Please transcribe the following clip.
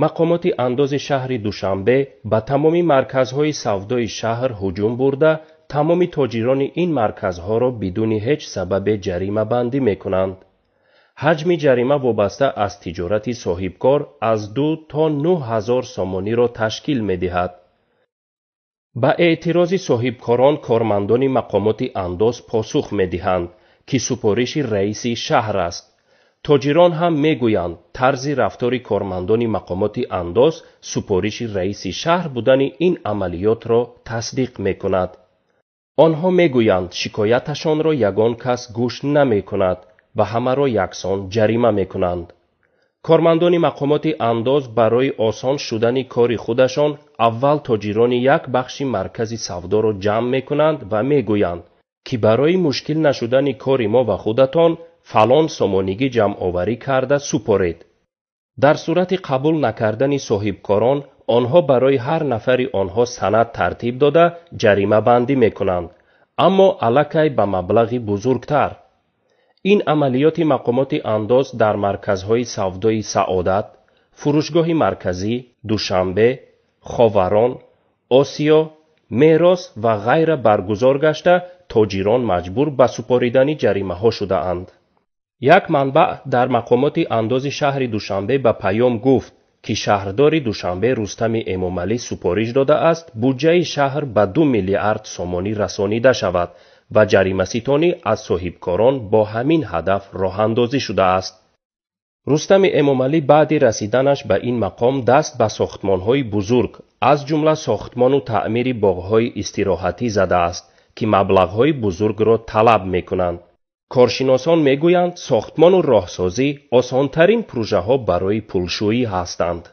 Мақомоти андози шаҳри Душанбе ба тамоми марказҳои савдои шаҳр ҳуҷум бурда, тамоми тоҷирони ин марказҳоро бидуни ҳеҷ сабабе ҷаримабандӣ мекунанд. Ҳаҷми ҷарима вобаста аз тиҷорати соҳибкор аз 2 то 9 ҳазор сомониро ташкил медиҳад. Ба эътирози соҳибкорон кормандони мақомоти андоз посух медиҳанд, ки супориши раиси шаҳр аст. Тоҷирон ҳам мегӯянд, тарзи рафтори кормандони мақомоти андоз супориши раиси шаҳр будани ин амалиётро тасдиқ мекунад. Онҳо мегӯянд, шикояташонро ягон кас гӯш намекунад ва ҳамаро яксон ҷарима мекунанд. Кормандони мақомоти андоз барои осон шудани кори худашон аввал тоҷирони як бахши маркази савдоро ҷамъ мекунанд ва мегӯянд, ки барои мушкил нашудани кори мо ва худатон фалон сомонигӣ ҷамъоварӣ карда супоред. Дар сурати қабул накардани соҳибкорон онҳо барои ҳар нафари онҳо санад тартиб дода ҷаримабандӣ мекунанд, аммо аллакай ба маблағи бузургтар. Ин амалиёти мақомоти андоз дар марказҳои савдои Саодат, фурӯшгоҳи марказӣ, Душанбе, Ховарон, Осиё, Мерос ва ғайра баргузор гашта, тоҷирон маҷбур ба супоридани ҷаримаҳо шудаанд. Як манбаъ дар мақомоти андози шаҳри Душанбе ба Паём гуфт, ки шаҳрдори Душанбе Рустами Эмомалӣ супориш додааст буҷаи шаҳр ба 2 миллиард сомонӣ расонида шавад ва ҷаримаситонӣ аз соҳибкорон бо ҳамин ҳадаф роҳандозӣ шудааст. Рустами Эмомалӣ баъди расиданаш ба ин мақом даст ба сохтмонҳои бузург, аз ҷумла сохтмону таъмири боғҳои истироҳатӣ задааст, ки маблағҳои бузургро талаб мекунанд. Коршиносон мегӯянд, сохтмону роҳсозӣ осонтарин пружаҳо барои пулшӯӣ ҳастанд.